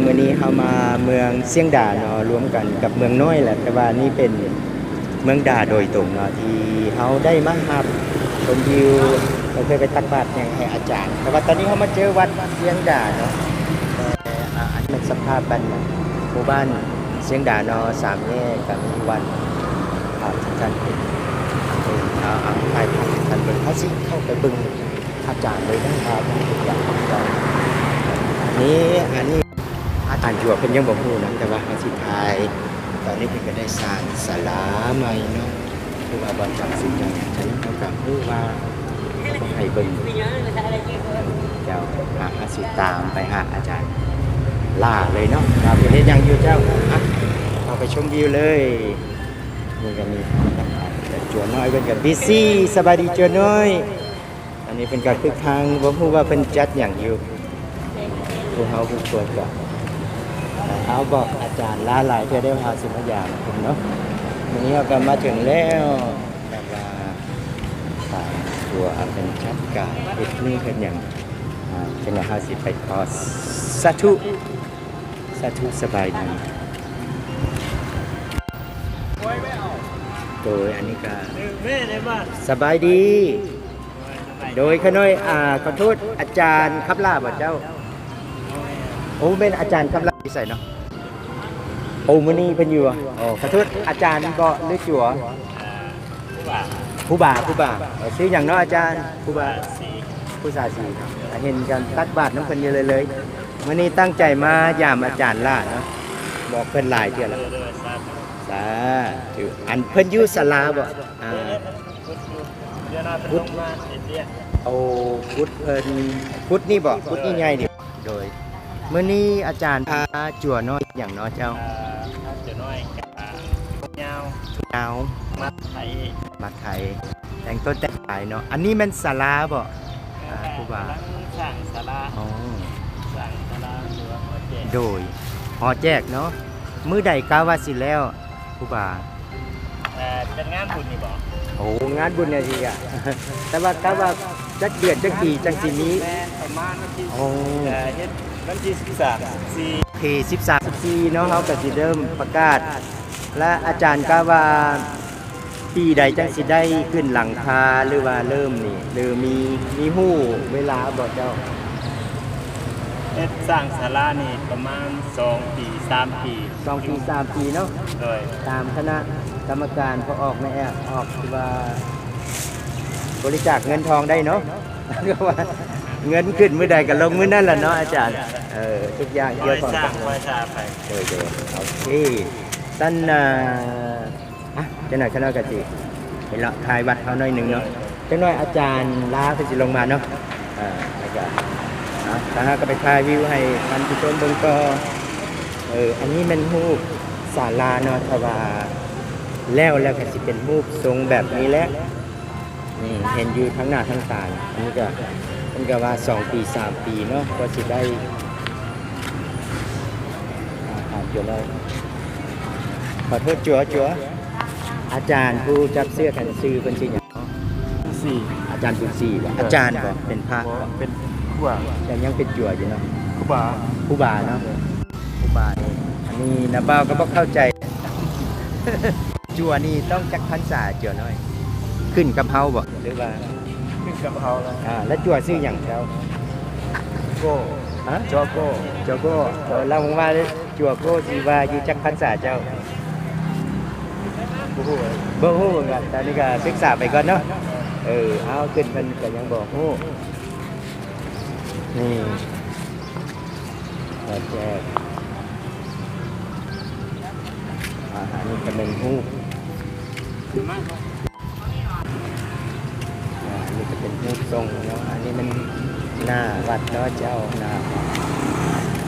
ມື້ນີ້ເຮົາມາເມືອງຊຽງດາເນາະ ລວມກັນກັບເມືອງນ້ອຍແຫຼະ ແຕ່ວ່ານີ້ເປັນເມືອງດາໂດຍຕົງເນາະ ທີ່ເຮົາໄດ້ມາຮັບຊົມວິວ ເພື່ອໄປຕັກບາດຫຍັງໃຫ້ອາຈານ. ແຕ່ວ່າຕອນນີ້ເຮົາມາເຈີວັດຊຽງດາເນາະ ແຕ່ ອ່າ ອັນນີ້ແມ່ນສະພາບບ້ານ ໝູ່ບ້ານຊຽງດາເນາະ ສາມແຍກກໍມີວັດ ພະທ່ານເປັນ ເອີ ເອົາ ເອົາ ຖ່າຍພາບໃຫ້ທ່ານເບິ່ງ ເຮົາຊິເຂົ້າໄປເບິ່ງອາຈານເລີຍເນາະ ວ່າເພິ່ນເຮັດຫຍັງ. ນີ້ ອັນນີ້ອາຈານຈົວເພິ່ນຍັງບໍ່ຮູ້ນະ ແຕ່ວ່າເຮົາຊິຖ່າຍ ຕອນນີ້ເພິ່ນກໍໄດ້ສ້າງສາລາໃໝ່ເນາະ ຄືວ່າບ່ອນຈຳສິນຫຍັງ ອັນນີ້ເຮົາກໍຮູ້ວ່າ ເຮົາກໍໃຫ້ເບິ່ງ ເຈົ້າ ຫາ ຫາຊິຕາມໄປຫາອາຈານຫຼ້າເລີຍເນາະ ວ່າເພິ່ນເຮັດຫຍັງຢູ່ເຈົ້າ. ອ່ະ ເຮົາໄປຊົມວິວເລີຍ. ນີ້ກໍມີ ຈົວນ້ອຍເພິ່ນກໍບີຊີ ສະບາຍດີຈົວນ້ອຍ. ອັນນີ້ເພິ່ນກໍຄຶກຄັກ ບໍ່ຮູ້ວ່າເພິ່ນຈັດຫຍັງຢູ່. ພວກເຮົາທຸກຄົນກໍ ເຮົາບອກອາຈານຫຼາຍໆເທື່ອແລ້ວ ເຮົາຊິມາຢາມເພິ່ນເນາະ. ມື້ນີ້ເຮົາກໍມາເຖິງແລ້ວ ແບບວ່າ ອ່າ ຕົວເພິ່ນຈັດການເຮັດນີ້ເຮັດຫຍັງ. ອ່າ ຈັ່ງໃດເຮົາຊິໄປຂໍສາທຸ ສາທຸ ສະບາຍດີ. ໂດຍ ອັນນີ້ກໍ ສະບາຍດີ. ໂດຍ ຂ້ານ້ອຍ ອ່າ ຂໍໂທດ ອາຈານຄຳຫຼ້າບໍ່ເຈົ້າ? ໂອ້ ແມ່ນອາຈານຄຳຫຼ້າຢູ່ໃສເນາະ? ໂອ້ ມື້ນີ້ເພິ່ນຢູ່ ອໍ ຂໍໂທດ ອາຈານເບາະ ຫຼື ຈົວ? ຄູບາ ຄູບາ ເອີ ຊື່ຫຍັງເນາະອາຈານ? ຄູບາ ຄູສາສີ ເຫັນກັນຕັກບາດນຳເພິ່ນຢູ່ເລື້ອຍໆ. ມື້ນີ້ຕັ້ງໃຈມາຢາມອາຈານຫຼ້າເນາະ ບອກເພິ່ນຫຼາຍເທື່ອແລ້ວ. ສາທຸ ອັນເພິ່ນຢູ່ສາລາບໍ່? ອ່າ ກຸດ ໂອ້ ກຸດເພິ່ນ ກຸດນີ້ບໍ່? ກຸດນີ້ໃຫຍ່ນີ້. ໂດຍ ມື້ນີ້ອາຈານພາຈົວນ້ອຍຫຍັງເນາະເຈົ້າ? ພາຈົວນ້ອຍ ອ່າ ຍາວ ຍາວ ມັດໄຖ ມັດໄຖ ແຕ່ງຕົ້ນແຕ່ງປາຍເນາະ. ອັນນີ້ແມ່ນສາລາບໍ່? ອ່າ ຄູບາ ກຳລັງສ້າງສາລາ ອໍ ສ້າງສາລາ ຫຼືວ່າຫໍແຈກ. ໂດຍ ຫໍແຈກເນາະ. ມື້ໃດກະວ່າຊິແລ້ວຄູບາ? ເອີ ຈັດງານບຸນນີ້ບໍ່? ໂອ້ ງານບຸນນີ້ຊິກະ ແຕ່ວ່າກະວ່າຈັກເດືອນຈັກປີຈັ່ງຊິມີ? ແມ່ນ ປະມານວັນທີ ໂອ້ ເອີ ເຮັດວັນທີສິບສາມ ສິບສີ່ ເຄ ສິບສາມ ສິບສີ່ເນາະ ເຮົາກະຊິເລີ່ມປະກາດ. ແລະອາຈານກະວ່າປີໃດຈັ່ງຊິໄດ້ຂຶ້ນຫຼັງຄາ ຫຼືວ່າເລີ່ມນີ້ ຫຼືມີ ມີຮູ້ເວລາບໍ່ເຈົ້າ? ເຮັດສ້າງສາລານີ້ປະມານສອງປີ ສາມປີ ສອງປີ ສາມປີເນາະ. ໂດຍ ຕາມຄະນະກຳມະການ ພໍ່ອອກແມ່ອອກ ອອກ ຄືວ່າບໍລິຈາກເງິນທອງໄດ້ເນາະ ເງິນຂຶ້ນມື້ໃດກໍລົງມື້ນັ້ນລະເນາະອາຈານ. ເອີ ທຸກຢ່າງກ່ຽວຂ້ອງກັນ ໂດຍ ໂດຍ ໂອເຄ ຊັ້ນນະ. ອ່ະ ຈັກໜ້ອຍຂ້ານ້ອຍກໍຊິໄປເລາະຖ່າຍວັດເຮົາໜ້ອຍໜຶ່ງເນາະ. ຈັກໜ້ອຍອາຈານລາເພິ່ນຊິລົງມາເນາະ. ເອີ ແລ້ວກໍ ອ່ະ ທາງເຮົາກໍໄປຖ່າຍວິວໃຫ້ທ່ານຜູ້ຊົມເບິ່ງຕໍ່. ເອີ ອັນນີ້ແມ່ນຮູບສາລາເນາະ ຖ້າວ່າແລ້ວ ແລ້ວກໍຊິເປັນຮູບຊົງແບບນີ້ແຫຼະ. ນີ້ເຫັນຢູ່ທາງໜ້າທາງຕາ. ອັນນີ້ກໍ ເພິ່ນກໍວ່າສອງປີ ສາມປີເນາະ ກວ່າຊິໄດ້. ອ່າ ຖາມຈົວໜ້ອຍ ຂໍໂທດ ຈົວ ຈົວ ອາຈານຜູ້ຈັບເຊືອກຫັ້ນ ຊື່ເພິ່ນຊື່ຫຍັງເນາະ? ບຸນສີ ອາຈານບຸນສີບໍ່? ອາຈານບໍ່? ເປັນພະບໍ່? ເປັນຄູບາ ແຕ່ຍັງເປັນຈົວຢູ່ເນາະ. ຄູບາ ຄູບາເນາະ ຄູບານີ້. ອັນນີ້ນ້າບ່າວກໍບໍ່ເຂົ້າໃຈ ຈົວນີ້ຕ້ອງຈັກພັນສາ ຈົວນ້ອຍ? ຂຶ້ນກັບເຮົາບໍ່ ຫຼືວ່າ? ຂຶ້ນກັບເຮົາແລ້ວ. ອ່າ ແລ້ວຈົວຊື່ຫຍັງເຈົ້າ? ໂກ້ ຮະ? ຈໍໂກ້ ຈໍໂກ້. ເອີ ລາວວ່າຈົວໂກ້ຊິວ່າຢູ່ຈັກພັນສາເຈົ້າ? ບໍ່ຮູ້ ບໍ່ຮູ້ຄືກັນ. ຕອນນີ້ກໍສຶກສາໄປກ່ອນເນາະ. ເອີ ເອົາ ຂຶ້ນເພິ່ນກໍຍັງບໍ່ຮູ້. ນີ້ ແຈກ ອາຫານນີ້ກໍແມ່ນຮູບ ອາ ອັນນີ້ກໍເປັນຮູບຊົງເນາະ. ອັນນີ້ມັນໜ້າວັດເນາະເຈົ້າ ໜ້າ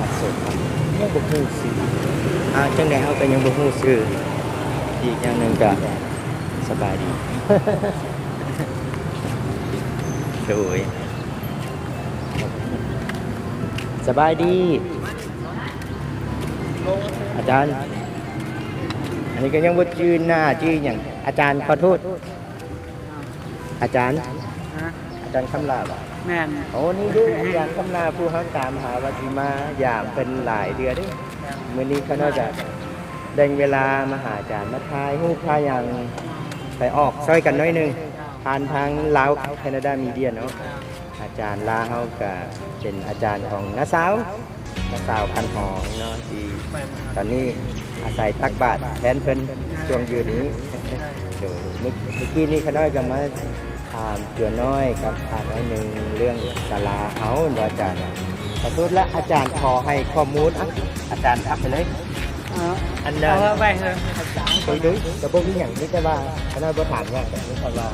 ວັດໂສດ ຍັງບໍ່ຮູ້ຊື່. ອາ ຈັ່ງໃດເຮົາກໍຍັງບໍ່ຮູ້ຊື່. ອີກຢ່າງໜຶ່ງກໍສະບາຍດີ ໂດຍ. ສະບາຍດີອາຈານ. ອັນນີ້ກໍຍັງບໍ່ຈື່ໜ້າຈື່ຫຍັງ. ອາຈານ ຂໍໂທດ ອາຈານ ອາຈານ ອາຈານ ອາຈານຄຳຫຼ້າບໍ? ແມ່ນ. ໂອ້ ນີ້ເດ້ ອາຈານຄຳຫຼ້າ ຜູ້ເຮົາຕາມຫາວ່າຊິມາຢາມເພິ່ນຫຼາຍເທື່ອເດ້. ແມ່ນ. ມື້ນີ້ຂ້ານ້ອຍກະແບ່ງເວລາມາຫາອາຈານ ມາຖ່າຍຮູບ ຖ່າຍຫຍັງ ໄປອອກຊ່ອຍກັນໜ້ອຍໜຶ່ງ ຜ່ານທາງລາວແຄນາດາມີເດຍເນາະ. ອາຈານລາເຮົາກະເປັນອາຈານຂອງນ້າສາວ ນ້າສາວຄັນຫອມເນາະ ທີ່ຕອນນີ້ອາໄສຕັກບາດແທນເພິ່ນຊ່ວງຢູ່ນີ້. ໂດຍ ເມື່ອ ເມື່ອກີ້ນີ້ຂ້ານ້ອຍກໍມາຖາມຕົວນ້ອຍກັບອານ້ອຍໜຶ່ງ ເລື່ອງສາລາເຮົາເນາະອາຈານ. ຂໍໂທດລະ ອາຈານຂໍໃຫ້ຂໍ້ມູນ ອະ ອາຈານທັບໄປເລີຍ. ເອີ ອັນນັ້ນ ເອົາໄວ້ເອີ ໂດຍ ໂດຍ ກໍບໍ່ມີຫຍັງ ມີແຕ່ວ່າຂ້ານ້ອຍບໍ່ຖາມຫຍັງ ກໍມີຄຳວ່າ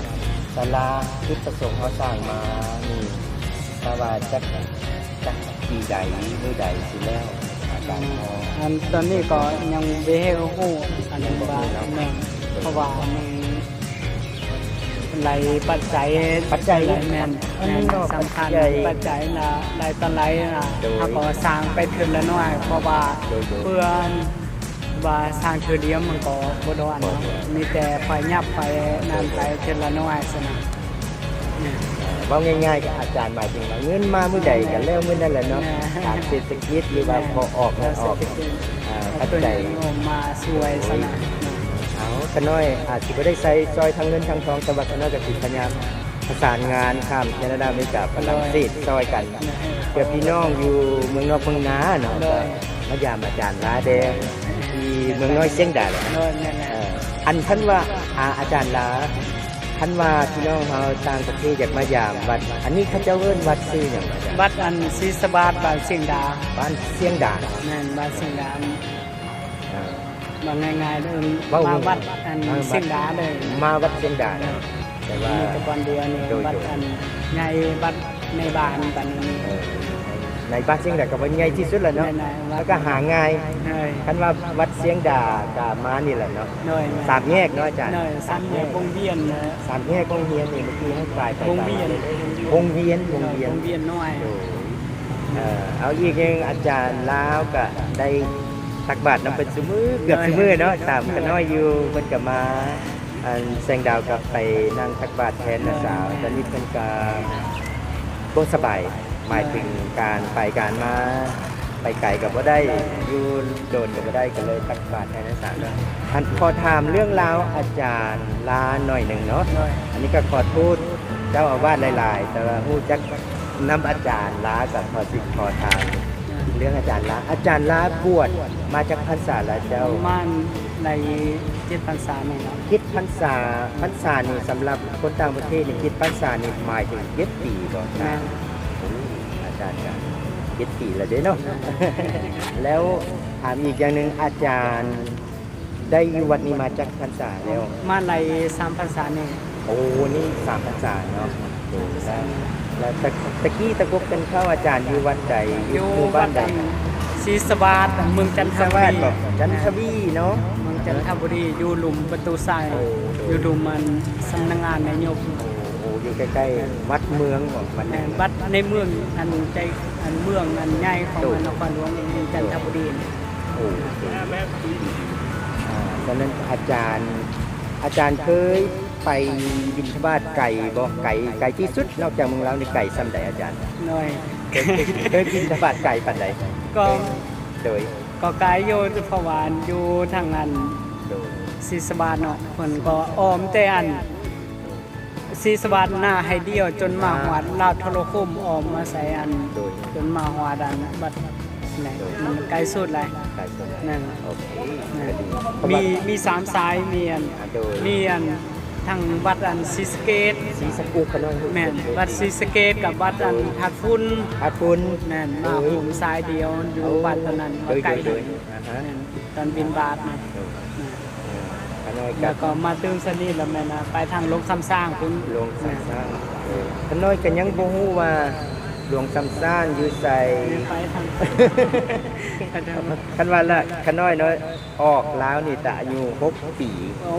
ສາລາຈຸດປະສົງເຮົາສ້າງມານີ້ ຖ້າວ່າຈັກ ຈັກປີໃດ ມື້ໃດຊິແລ້ວ ອາຈານ? ອັນຕອນນີ້ກໍຍັງບໍ່ຮູ້ ອັນນັ້ນວ່າ ແມ່ນ ເພາະວ່າມັນຫຼາຍປັດໄຈ ປັດໄຈ ແມ່ນ ອັນນີ້ເນາະ ສຳຄັນ ປັດໄຈ ປັດໄຈລະຫຼາຍຕໍ່ຫຼາຍ ໂດຍ ເຮົາກໍສ້າງໄປເທື່ອລະໜ້ອຍ ເພາະວ່າ ໂດຍ ໂດຍ ເພື່ອ ວ່າສ້າງເທື່ອດຽວມັນກໍບໍ່ດອນເນາະ ມີແຕ່ຄ່ອຍຫຍັບໄປນັ້ນໄປເທື່ອລະໜ້ອຍຊັ້ນນະ. ເວົ້າງ່າຍໆ ອາຈານໝາຍເຖິງວ່າເງິນມາມື້ໃດກໍແລ້ວມື້ນັ້ນແຫຼະເນາະ. ແມ່ນ. ຕາມເສດຖະກິດ ຫຼືວ່າ ແມ່ນ ພໍອອກເງິນອອກ ເສດຖະກິດ ອາ ປັດໄຈ ເອົາມາຊ່ວຍຊັ້ນນະ. ເອົາ ຂະນ້ອຍອາດຊິບໍ່ໄດ້ໃຊ້ຊ່ອຍທັງເງິນທັງທອງ ແຕ່ວ່າຂະນ້ອຍກໍຊິພະຍາຍາມປະສານງານຂ້າມແຄນາດາ ອາເມລິກາ ຝຣັ່ງເສດ ໂດຍ ຊ່ອຍກັນ ໂດຍ ເພື່ອພີ່ນ້ອງຢູ່ເມືອງນອກເມືອງນາເນາະ ໂດຍ ມາຢາມອາຈານລາແດ່ ທີ່ເມືອງນ້ອຍຊຽງດາແຫຼະ. ໂດຍ ແມ່ນແຫຼະ. ເອີ ອັນຄັນວ່າ ອາ ອາຈານລາ ຄັນວ່າພີ່ນ້ອງເຮົາຕ່າງປະເທດຢາກມາຢາມວັດ ອັນນີ້ເຂົາເຈົ້າເອີ້ນວັດຊື່ຫຍັງອາຈານ? ວັດອັນສີສະບາດ ບ້ານຊຽງດາ. ບ້ານຊຽງດາ. ແມ່ນ ບ້ານຊຽງດາ. ເອີ ເວົ້າງ່າຍໆເດີ ເວົ້າມາວັດອັນ ເອີ ຊຽງດາເດີ ມາວັດຊຽງດາເນາະ. ແຕ່ວ່າມີແຕ່ບ່ອນດຽວນີ້ ໂດຍ ວັດ ໂດຍ ອັນໃຫຍ່ ວັດໃນບ້ານປານນີ້. ເອີ ໃນບ້ານຊຽງດາກໍວ່າໃຫຍ່ທີ່ສຸດແຫຼະເນາະ. ແມ່ນໆ ແລ້ວກໍຫາງ່າຍ. ເອີ ຄັນວ່າວັດຊຽງດາກໍມານີ້ແຫຼະເນາະ. ໂດຍ ສາມແຍກເນາະອາຈານ. ໂດຍ ສາມແຍກ ສາມແຍກວົງວຽນນະ. ສາມແຍກວົງວຽນນີ້ ເມື່ອກີ້ເຮົາໄປ ວົງວຽນ ວົງວຽນ ວົງວຽນນ້ອຍ ວົງວຽນນ້ອຍ. ໂດຍ ເອີ ເອົາອີກໜຶ່ງ ອາຈານລາວກໍໄດ້ ຕັກບາດນຳເພິ່ນຊຸມື້ ເກືອບຊຸມື້ເນາະ. ຕາມຂະນ້ອຍຢູ່ ເພິ່ນກໍມາ ອັນແສງດາວກໍໄປນັ່ງຕັກບາດແທນນ້າສາວ. ຕອນນີ້ເພິ່ນກໍບໍ່ສະບາຍ ໝາຍເຖິງການໄປການມາ ໄປໄກກໍບໍ່ໄດ້ ຢູ່ໂດນກໍບໍ່ໄດ້ ກໍເລີຍຕັກບາດແທນນ້າສາວເນາະ. ອັນຂໍຖາມເລື່ອງລາວອາຈານລາໜ້ອຍໜຶ່ງເນາະ. ອັນນີ້ກໍຂໍໂທດເຈົ້າອາວາດຫຼາຍໆ ແຕ່ວ່າຮູ້ຈັກນຳອາຈານລາ ກໍຂໍຊິຂໍຖາມ ເລື່ອງອາຈານລາ ອາຈານລາບວດມາຈັກພັນສາລະເຈົ້າ? ປະມານໄດ້ເຈັດພັນສານີ້ເນາະ. ເຈັດພັນສາ ພັນສານີ້ສຳລັບຄົນຕ່າງປະເທດນີ້ ເຈັດພັນສານີ້ໝາຍເຖິງເຈັດປີບໍ່? ແມ່ນ. ໂອ້ ອາຈານກໍເຈັດປີແລ້ວເດ້ເນາະ. ແລ້ວຖາມອີກຢ່າງໜຶ່ງ ອາຈານ ໄດ້ຢູ່ວັດນີ້ມາຈັກພັນສາແລ້ວ? ມາໄດ້ສາມພັນສານີ້. ໂອ້ ນີ້ສາມພັນສາເນາະ. ໂດຍ ແລ້ວ ແລ້ວແຕ່ ແຕ່ກີ້ແຕ່ກົກແຕ່ເຄົ້າອາຈານຢູ່ວັດໃດ? ຢູ່ ຢູ່ໝູ່ບ້ານໃດ? ວັດອັນສີສະຫວາດ ເມືອງຈັນທະບູລີ. ຈັນທະບູລີເນາະ. ເມືອງຈັນທະບູລີ ຢູ່ລຸ່ມປະຕູໄຊ. ໂອ້ ຢູ່ລຸ່ມອັນສຳນັກງານນາຍົກ. ໂອ້ ຢູ່ໃກ້ໆວັດເມືອງບໍ? ວັດ ແມ່ນ ວັດໃນເມືອງ ອັນໃຈ ອັນເມືອງອັນໃຫຍ່ຂອງ ໂດຍ ນະຄອນຫຼວງເມືອງຈັນທະບູລີ. ໂອເຄ ອ່າ ສະນັ້ນອາຈານ ອາຈານເຄີຍໄປບິນທະບາດໄກບໍ່? ໄກ ໄກທີ່ສຸດນອກຈາກເມືອງລາວນີ້ໄກສ່ຳໃດອາຈານ? ໂດຍ ເຄີຍ ເຄີຍບິນທະບາດໄກປານໃດ? ກໍ ໂດຍ ກໍໄກຢູ່ ເພາະວ່າຢູ່ທາງອັນ ໂດຍ ສີສະຫວາດເນາະ ເພິ່ນກໍອ້ອມແຕ່ອັນ ສີສະຫວາດໜ້າໄຮດຽວ ຈົນມາຮອດລາວໂທລະຄົມ ອ້ອມມາໃສ່ອັນ ໂດຍ ຈົນມາຮອດອັນວັດ ແມ່ນ ໂດຍ ມັນໄກສຸດແຫຼະ ໄກສຸດແລ້ວ ແມ່ນ ໂອເຄ ແມ່ນ ກໍດີ ມີ ມີສາມສາຍ ມີອັນ ອ່າ ໂດຍ ມີອັນທັງວັດອັນສີສະເກດ ສີສະເກດ ຂະນ້ອຍ ແມ່ນ ວັດສີສະເກດກັບວັດອັນ ໂດຍ ທາດຝຸ່ນ ທາດຝຸ່ນ ແມ່ນ ໂດຍ ມາໂຮມສາຍດຽວ ຢູ່ ໂອ້ ວັດຕົວນັ້ນ ໂດຍ ວ່າໄກ ໂດຍ ໂດຍ ອ່າຮະ ແມ່ນ ຕອນບິນບາດນະ ໂດຍ ແມ່ນ ເອີ ຂະນ້ອຍ ແລ້ວກໍມາຕື່ມສະໜິດແລ້ວແມ່ນວ່າໄປທາງລົງຊຳຊ້າງພຸ້ນ ລົງຊຳຊ້າງ ເອີ ຂະນ້ອຍກໍຍັງບໍ່ຮູ້ວ່າຫຼວງຊຳຊ້າງຢູ່ໃສ ໄປທາງ ຄັນວ່າລະ ຂະນ້ອຍເນາະ ອອກລາວນີ້ແຕ່ອາຍຸຫົກປີ ໂອ້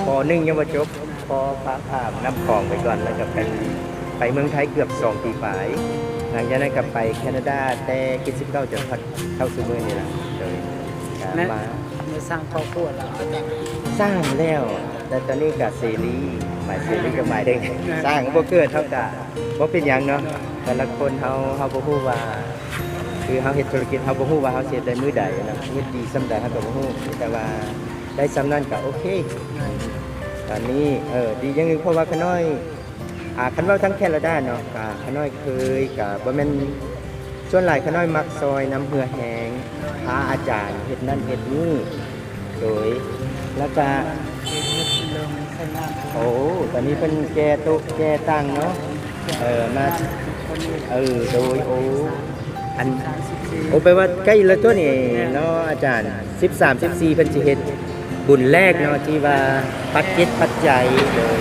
ປໍໜຶ່ງຍັງບໍ່ຈົບ ພໍພາຂ້າມນ້ຳຂອງໄປກ່ອນ ແລ້ວກໍໄປ ໄປເມືອງໄທເກືອບສອງປີປາຍ ຫຼັງຈາກນັ້ນກໍໄປແຄນາດາແຕ່ເຈັດສິບເກົ້າ ຈົນຮອດເທົ່າຊຸມື້ນີ້ລະ ໂດຍ ແລະ ມາ ມາສ້າງຄອບຄົວແລ້ວ ສ້າງແລ້ວ ແຕ່ຕອນນີ້ກໍເສລີ ໝາຍເສຍນີ້ກໍໝາຍເຖິງສ້າງບໍ່ເກີດ ເຮົາກະບໍ່ເປັນຫຍັງເນາະ. ແຕ່ລະຄົນເຮົາ ເຮົາບໍ່ຮູ້ວ່າ ຄືເຮົາເຮັດທຸລະກິດ ເຮົາບໍ່ຮູ້ວ່າເຮົາຊິເຮັດໄດ້ມື້ໃດເນາະ, ເຮັດດີສ່ຳໃດເຮົາກໍບໍ່ຮູ້, ມີແຕ່ວ່າໄດ້ສ່ຳນັ້ນກໍໂອເຄ. ຕອນນີ້ ເອີ ດີຢ່າງໜຶ່ງ ເພາະວ່າຂ້ານ້ອຍ ອ່າ ຄັນເວົ້າທາງແຄນາດາເນາະ ກະຂ້ານ້ອຍເຄີຍ ກະບໍ່ແມ່ນ ສ່ວນຫຼາຍຂ້ານ້ອຍມັກຊ່ອຍນຳເຫື່ອແຮງ ພາອາຈານເຮັດນັ້ນເຮັດນີ້ ໂດຍ ແລ້ວກະ ໂອ້ ຕອນນີ້ເພິ່ນແກ່ໂຕະແກ່ຕັ່ງເນາະ ເອີ ມາ ເອີ ໂດຍ ໂອ້ ອັນ ໂອ້ ແປວ່າໃກ້ແລ້ວຕົວນີ້ເນາະອາຈານ ສິບສາມ ສິບສີ່ ເພິ່ນຊິເຮັດ ບຸນແລກເນາະ ທີ່ວ່າປັດຈິດປັດໄຈ ໂດຍ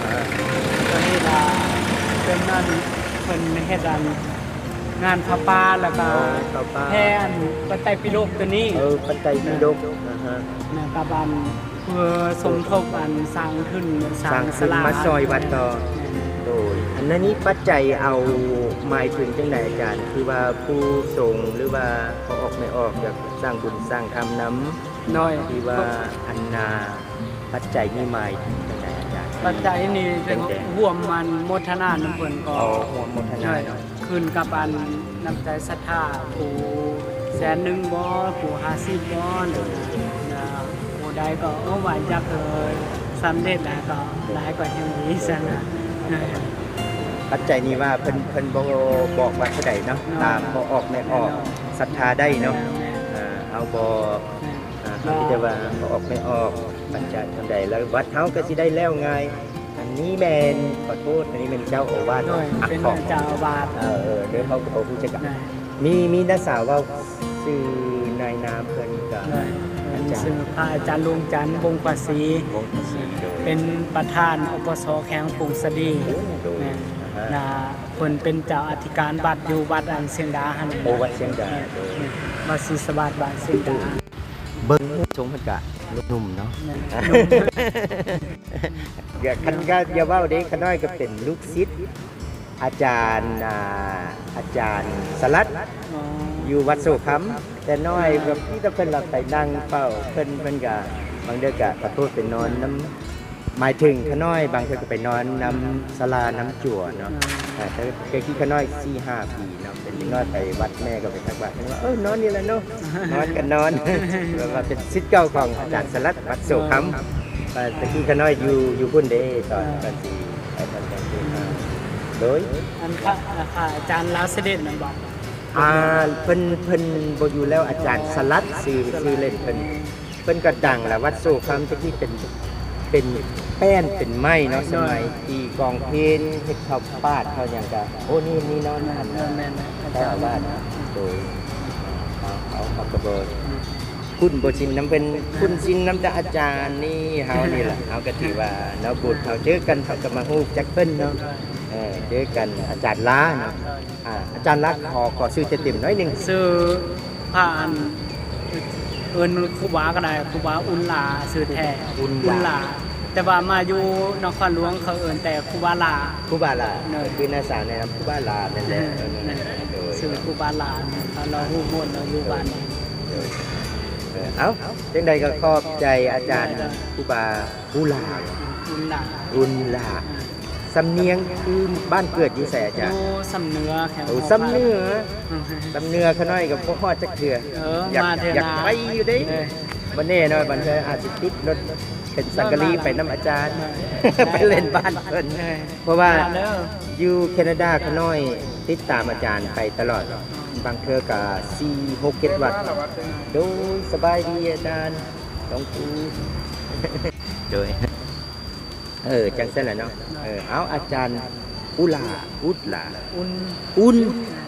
ອ່າ ຕອນນີ້ວ່າເປັນນັ້ນ ເພິ່ນເຮັດອັນ ງານຜ້າປ່າ ແລ້ວກໍ ອໍ ຜ້າປ່າ ແຜ່ອັນ ປັດໄຕປິດົກຕົວນີ້ ເອີ ປັດໄຕປິດົກ ອ່າຮະ ແມ່ນກັບອັນ ເພື່ອສົມທົບອັນສ້າງທຶນ ສ້າງທຶນ ສ້າງສາລາ ມາຊ່ອຍວັດຕໍ່ ແມ່ນ ໂດຍ ອັນນັ້ນນີ້ປັດໄຈເອົາ ໝາຍເຖິງຈັ່ງໃດອາຈານ? ຄືວ່າຜູ້ສົງ ຫຼືວ່າພໍ່ອອກແມ່ອອກ ຢາກສ້າງບຸນສ້າງທຳນຳ ໂດຍ ທີ່ວ່າອັນນ່າ ປັດໄຈນີ້ໝາຍເຖິງຈັ່ງໃດອາຈານ? ປັດໄຈນີ້ ແຕ່ງແດງ ຮ່ວມອັນໂມທະນານຳເພິ່ນກໍ ອໍ ຮ່ວມໂມທະນາເນາະ ຂຶ້ນກັບອັນນ້ຳໃຈສັດທາ ຜູ້ແສນໜຶ່ງບໍ ຜູ້ຫ້າສິບບໍ ຫຼືຜູ້ໃດກໍ ໂອ້ ວ່າຢາກ ເອີ ສຳເລັດແລ້ວກໍຫຼາຍກໍແຮ່ງດີຊັ້ນນະ. ປັດໄຈນີ້ວ່າເພິ່ນ ເພິ່ນບໍ່ບອກວ່າເທົ່າໃດເນາະ ເນາະ ຕາມພໍ່ອອກແມ່ອອກ ເນາະ ສັດທາໄດ້ເນາະ ແມ່ນໆ ເອີ ເຮົາບໍ່ ແມ່ນ ອ່າ ເຮົາມີແຕ່ວ່າພໍ່ອອກແມ່ອອກ ປັດໄຈເທົ່າໃດ ແລ້ວວັດເຮົາກໍຊິໄດ້ແລ້ວງ່າຍ. ອັນນີ້ແມ່ນ ຂໍໂທດ ອັນນີ້ແມ່ນເຈົ້າອາວາດ ໂດຍ ເປັນເຈົ້າອາວາດ ເອີ ໂດຍ ເຮົາກໍບໍ່ຮູ້ຈັກກັນ ໂດຍ ມີ ມີນ້າສາວເວົ້າຊື່ນາຍນາມເພິ່ນກໍ ໂດຍ ອາຈານ ຊື່ພະອາຈານຫຼວງຈັນ ວົງພາສີ ວົງພາສີ ໂດຍ ເປັນປະທານ ອປສ ແຂວງຜົ້ງສາລີ ໂອ້ ໂດຍ ແມ່ນ ອ່າຮະ ລະເພິ່ນເປັນເຈົ້າອະທິການວັດ ຢູ່ວັດອັນຊຽງດາຫັ້ນ ໂອ້ ວັດຊຽງດາ ໂດຍ ວັດສີສະຫວາດ ບ້ານຊຽງດາ. ເບິ່ງຊົງເພິ່ນກະໜຸ່ມໆເນາະ ແມ່ນ ໜຸ່ມ ຢ່າ ຄັນກະຢ່າເວົ້າເດ້ ຂ້ານ້ອຍກໍເປັນລູກສິດອາຈານ ອ່າ ອາຈານສະຫຼັດ ອໍ ຢູ່ວັດໂສຄຳ ແຕ່ນ້ອຍ ແບບມີແຕ່ເພິ່ນລະໄປນັ່ງເຝົ້າເພິ່ນ ເພິ່ນກະບາງເທື່ອກະຂໍໂທດໄປນອນນຳ ໝາຍເຖິງຂ້ານ້ອຍບາງເທື່ອກໍໄປນອນນຳສາລານຳຈົວເນາະ ອ່າ ແຕ່ ແຕ່ກີ້ຂ້ານ້ອຍສີ່ຫ້າປີເນາະ ເປັນເດັກນ້ອຍໄປວັດ ແມ່ກໍໄປຕັກບາດ ເພິ່ນວ່າ ເອີ ນອນນີ້ແຫຼະເນາະ ນອນກໍນອນ ແບບວ່າເປັນສິດເກົ່າຂອງອາຈານສະຫຼັດ ວັດໂສຄຳ ວ່າແຕ່ກີ້ຂ້ານ້ອຍຢູ່ ຢູ່ພຸ້ນເດ້ ຕອນ ອ່າ ຕອນທີ່ໄປຕອນກາງຄືນ ອ່າ ໂດຍ ອັນພະ ພະອາຈານລາວສະເດັດນັ້ນບໍ? ອ່າ ເພິ່ນ ເພິ່ນບໍ່ຢູ່ແລ້ວ ອາຈານສະຫຼັດ ຊື່ ຊື່ເລ່ນເພິ່ນ ເພິ່ນກໍດັງລະ ວັດໂສຄຳ ແຕ່ກີ້ເປັນ ເປັນແປ້ນເປັນໄມ້ເນາະ ໂດຍ ສະໄໝຕີກອງເພນ ເຮັດເຂົ້າປາດເຂົ້າຫຍັງກະ ໂອ້ ນີ້ ນີ້ເນາະ ແມ່ນ ອັນ ແມ່ນ ແມ່ນ ເຈົ້າອາວາດ ໂດຍ ເຮົາ ເຮົາ ເຮົາກໍບໍ່ ອືມ ຄຸ້ນບໍ່ຊິນນຳເພິ່ນ ຄຸ້ນຊິນນຳແຕ່ອາຈານນີ້ ເຮົານີ້ລະ ເຮົາກໍຖືວ່າເນາະ ບຸນເຮົາເຈີກັນ ເຮົາກໍມາຮູ້ຈັກເພິ່ນເນາະ ເອີ ເຈີກັນ ອາຈານລາເນາະ ອ່າ ອາຈານລາ ຂໍ ຂໍຊື່ເຕັມໆໜ້ອຍໜຶ່ງ. ຊື່ພະອັນ ເອີ້ນຄູບາກໍໄດ້ ຄູບາອຸ່ນຫຼ້າ ຊື່ແທ້ ອຸ່ນຫຼ້າ ອຸ່ນຫຼ້າ ແຕ່ວ່າມາຢູ່ນະຄອນຫຼວງ ເຂົາເອີ້ນແຕ່ຄູບາຫຼ້າ ຄູບາຫຼ້າ ໂດຍ ຄືນ້າສາວແນະນຳຄູບາຫຼ້າແມ່ນແຫຼະ ເອີ ເອີ ນັ້ນແຫຼະ ໂດຍ ຊື່ຄູບາຫຼ້າ ເຮົາຮູ້ໝົດ ເຮົາຢູ່ບ້ານ ໂດຍ ເອີ ເອົ້າ ຈັ່ງໃດກໍຂອບໃຈອາຈານ ໂດຍ ຄູບາ ອຸຫຼາ ອຸນລາ ອຸນລາ ອືມ ສຳນຽງຄືບ້ານເກີດຢູ່ໃສອາຈານ? ຢູ່ຊຳເໜືອ ແຂວງ ໂອ້ ຊຳເໜືອ ອືມ ຊຳເໜືອຂ້ານ້ອຍກໍບໍ່ຮອດຈັກເທື່ອ ເອີ ຢາກ ມາເທື່ອ ຢາກໄປຢູ່ເດ້ ເອີ ບໍ່ແນ່ເນາະ ບາງເທື່ອອາດຊິຕິດລົດເປັນສັງກະລີໄປນຳອາຈານ ເອີ ໄປຫຼິ້ນບ້ານເພິ່ນ ເອີ ເພາະວ່າ ມາເດີ ຢູ່ແຄນາດາຂ້ານ້ອຍຕິດຕາມອາຈານໄປຕະຫຼອດ ບາງເທື່ອກໍສີ່ ຫົກ ເຈັດວັດ ໂດຍ ສະບາຍດີອາຈານ ຫຼວງປູ່ ໂດຍ ເອີ ຈັ່ງຊັ້ນລະເນາະ ເອີ ເອົາ ອາຈານອຸລາ ອຸດລາ ອຸ່ນ ອຸ່ນ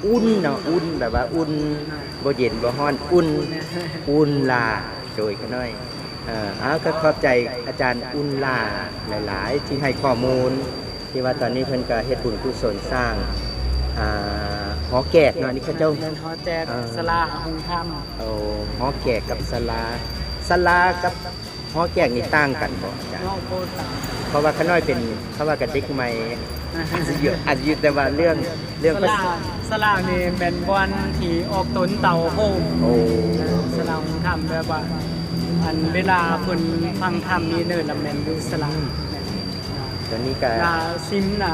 ອຸ່ນເນາະ ອຸ່ນ ແບບວ່າອຸ່ນ ບໍ່ເຢັນບໍ່ຮ້ອນ ອຸ່ນ ອຸ່ນລາ ໂດຍ ຂະນ້ອຍ ເອີ ເອົາ ກໍຂອບໃຈອາຈານອຸ່ນລາຫຼາຍໆ ທີ່ໃຫ້ຂໍ້ມູນ ທີ່ວ່າຕອນນີ້ເພິ່ນກໍເຮັດບຸນກຸສົນສ້າງ ອ່າ ຫໍແກກເນາະ ອັນນີ້ເຂົາເຈົ້າ ແມ່ນ ຫໍແຈກ ເອີ ສາລາໂຮງທຳ ໂອ້ ຫໍແກກກັບສາລາ ສາລາກັບ ຫໍແກກນີ້ຕ່າງກັນບໍ່ອາຈານ? ເນາະ ບໍ່ຕ່າງ ເພາະວ່າຂ້ານ້ອຍເປັນ ເຂົາວ່າກັບເດັກໃໝ່ ອາດຈະຢູ່ ອາດຈະຢູ່ ແຕ່ວ່າເລື່ອງ ເລື່ອງ ສາລາ ສາລານີ້ແມ່ນບ່ອນທີ່ອອກຕົນເຕົ້າໂຮມ ໂອ້ ສາລາໂຮງທຳ ແບບວ່າ ອັນເວລາເພິ່ນຟັງທຳນີ້ເນີ ລະແມ່ນຢູ່ສາລາ ອືມ ແມ່ນ ຕອນນີ້ກໍ ໜ້າຊິມ ໜ້າ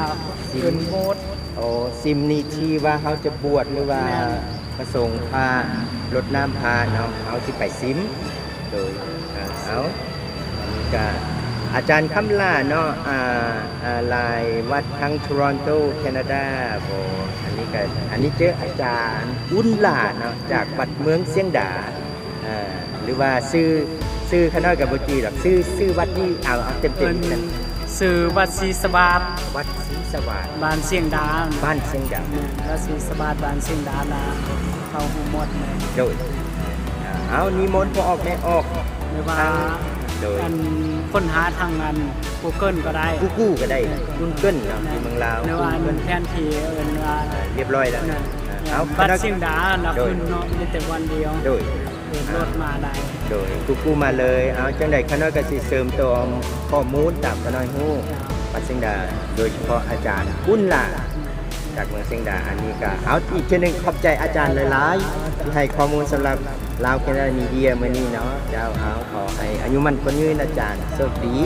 ຊິມ ເປັນໂບດ ໂອ້ ຊິມນີ້ທີ່ວ່າເຮົາຈະບວດ ຫຼືວ່າ ແມ່ນ ປະສົງພະ ລົດນ້ຳພະເນາະ ເຮົາຊິໄປຊິມ ໂດຍ ອ່າ ເອົາ ອັນນີ້ກະອາຈານຄຳຫຼ້າເນາະ ອ່າ ອ່າ ຫຼາຍວັດທາງໂທຣອນໂຕ ແຄນາດາບໍ ອັນນີ້ກະ ອັນນີ້ເຈີອາຈານອຸ່ນຫຼ້າເນາະ ຈາກວັດເມືອງຊຽງດາ ອ່າ ຫຼືວ່າຊື່ ຊື່ຂ້ານ້ອຍກໍບໍ່ຈື່ດອກ ຊື່ ຊື່ວັດນີ້ ເອົາ ເອົາເຕັມໆ ເອີ້ນ ຊັ້ນ ຊື່ວັດສີສະຫວາດ ວັດສີສະຫວາດ ບ້ານຊຽງດາ ບ້ານຊຽງດາ ແມ່ນ ວັດສີສະຫວາດ ບ້ານຊຽງດານະ ເຂົາຮູ້ໝົດເລີຍ ໂດຍ ອ່າ ເອົາ ນິມົນພໍ່ອອກແມ່ອອກ ຫຼືວ່າ ທາງ ໂດຍ ອັນຄົ້ນຫາທາງອັນ Google ກໍໄດ້ Google ກໍໄດ້ Google ເນາະ ຢູ່ເມືອງລາວ ຫຼືວ່າ Google ແຜນທີ່ເອີ້ນວ່າ ອ່າ ຮຽບຮ້ອຍແລ້ວ ແມ່ນ ອ່າ ເອົາ ວັດ ຂ້ານ້ອຍ ຊຽງດານະ ໂດຍ ຂຶ້ນເນາະ ມີແຕ່ວັນດຽວ ໂດຍ ເອີ ໂຫຼດມາໄດ້ ໂດຍ ກູກູມາເລີຍ ເອົາ ຈັ່ງໃດຂ້ານ້ອຍກໍຊິເສີມເຕີມຂໍ້ມູນຕາມຂ້ານ້ອຍຮູ້ ວັດຊຽງດາ ໂດຍສະເພາະອາຈານອຸ່ນຫຼ້າ ຈາກເມືອງຊຽງດາ ອັນນີ້ກໍ ເອົາ ອີກເທື່ອໜຶ່ງຂອບໃຈອາຈານຫຼາຍໆ ທີ່ໃຫ້ຂໍ້ມູນສຳລັບລາວແຄນາດາມີເດຍມື້ນີ້ເນາະ ເຈົ້າ ເອົາ ຂໍໃຫ້ອາຍຸໝັ້ນຂວັນຍືນອາຈານ ໂຊກດີ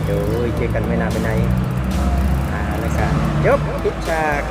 ໂດຍ ເຈີກັນມື້ໜ້າມື້ໃນ ອ່າ ແລ້ວກໍຈົບ ປິດສາກ.